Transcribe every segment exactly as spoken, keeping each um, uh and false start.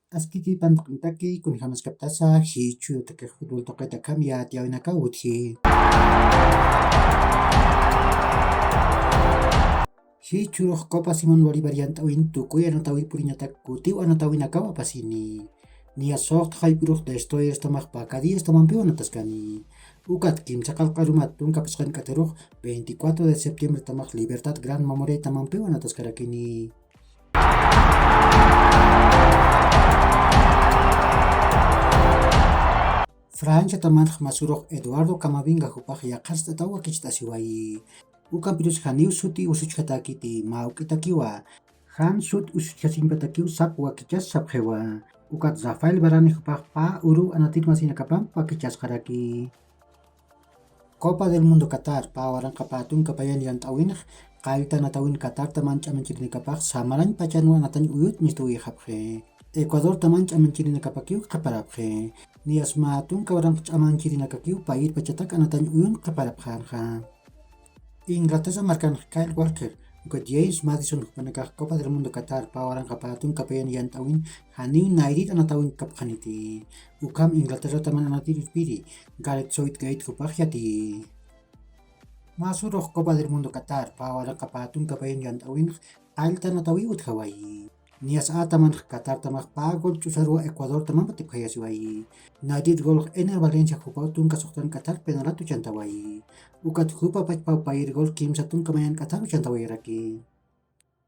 Askiki pantq'intaki, kunjamaskaptasa jichhürutakix fútbol tuqit akham yatiyäwinakaw utji. Jichhürux Copa Simón Bolívar yant'äwin tukuy anatawir puriñatak kutiw anatawinakaw apasini. Niya suxta jayp'ürux Destroyers tamax Pacadillas tamampiw anataskani. Ukat kimsa qallqarumat tunka phisqank'atirux veinticuatro de septiembre tamax Libertad Gran Mamoré tamampiw anataskarakini. Francia tamanx masürux Eduardo Camavinga jupax yaqhast'ataw wakicht'asiwayi. Ukampirus janiw suti usuchjatäkiti, mä juk'itakiwa. Jan sut usuchjasiñpatakiw sap wakichas sapxiwa. Ukat Rafael Varane jupax pä uruw anatir masinakapamp wakichasxaraki. Copa del Mundo Qatar pä waranqa pä tunka payan yant'äwinx, qallta anatawin Qatarta manch'amanchirinakapax samarañ pachanwa anatañ uyut mistuwayxapxi. Ecuadorta manch'amanchirinakapakiw qhiparapxi. Niyas mä tunka waranqa ch'amanchirinakakiw payir pachatak anatañ uyun qhiparapxänxa. Inglaterra markanx Kyle Walker, uka James Maddison jupanakax Copa del Mundo Qatar pä waranqa pä tunka payan yant'äwin janiw nayrir anatawin kapxaniti. Ukham Inglaterrata man anatir irpiri, Gareth Southgate jupax yatiyi. Masürux Copa del Mundo Qatar pä waranqa pä tunka payan yant'äwinx qallta anatawiw utjawayi. Niyas a tamanx Qatartamax pä gol ch'usaruwa Ecuadortamamp atipjayasiwayi. Nayrir golx Enner Valencia jupaw tunka suxtank'atar penalat uchantawayi. Ukat jupa pachpaw payir gol kimsa tunka mayank'atar uchantawayaraki.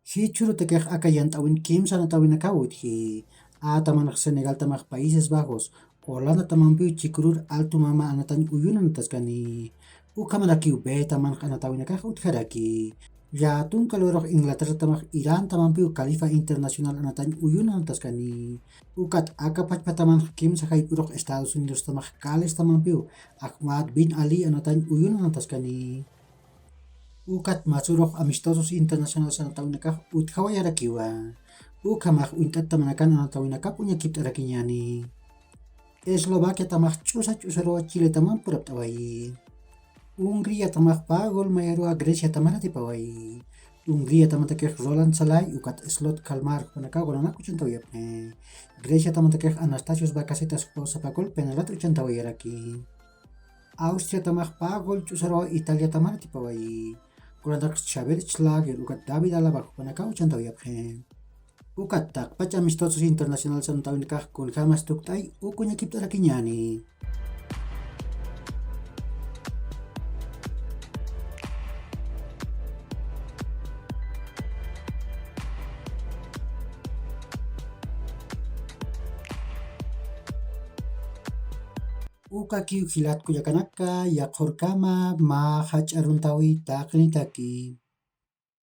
Jichhürutakix aka yant'äwin kimsa anatawinakaw utji. A tamanx Senegaltamax Países Bajos, Holandatamampiw chikurür altu mama anatañ uyun anataskani. Ukhamarakiw B tamanx anatawinakax utjaraki. Llätunka lugarux Inglaterratamax Irantamampiw Khalifa Internacional anatañ uyun anataskani. Ukat aka pachpatamanx kimsa jayp'ürux Estados Unidostamax Galestamampiw Ahmad bin Ali anatañ uyun anataskani. Ukat masürux amistosos internacionales anatawinakax utjawayarakiwa. Ukhamax uñt'attamanakän anatawinakap uñakipt'arakiñäni. Eslovaquiatamax ch'usa ch'usaruwa Chiletamamp purapt'awayi. Hungriatamax pä gol mayaruwa Greciatamar atipawayi. Hungriatamatakix Roland Salai ukat Slot Kalmar jupanakaw golanak uchantawayapxi. Greciatamatakix Anastasios Bacacetas jupaw sapa gol penalat uchantawayaraki. Austriatamax pä gol ch'usaruwa Italiatamar atipawayi. Golanakx Xavier Schlager ukat David Alaba jupanakaw uchantawayapxi. Ukat taqpach amistosos internacionales anatawinakax kunjämas tukt'ay uk uñakipt'arakiñäni. Ukakiw jilat kullakanaka, yaqhürkama mä jach'a aruntäwi taqinitaki.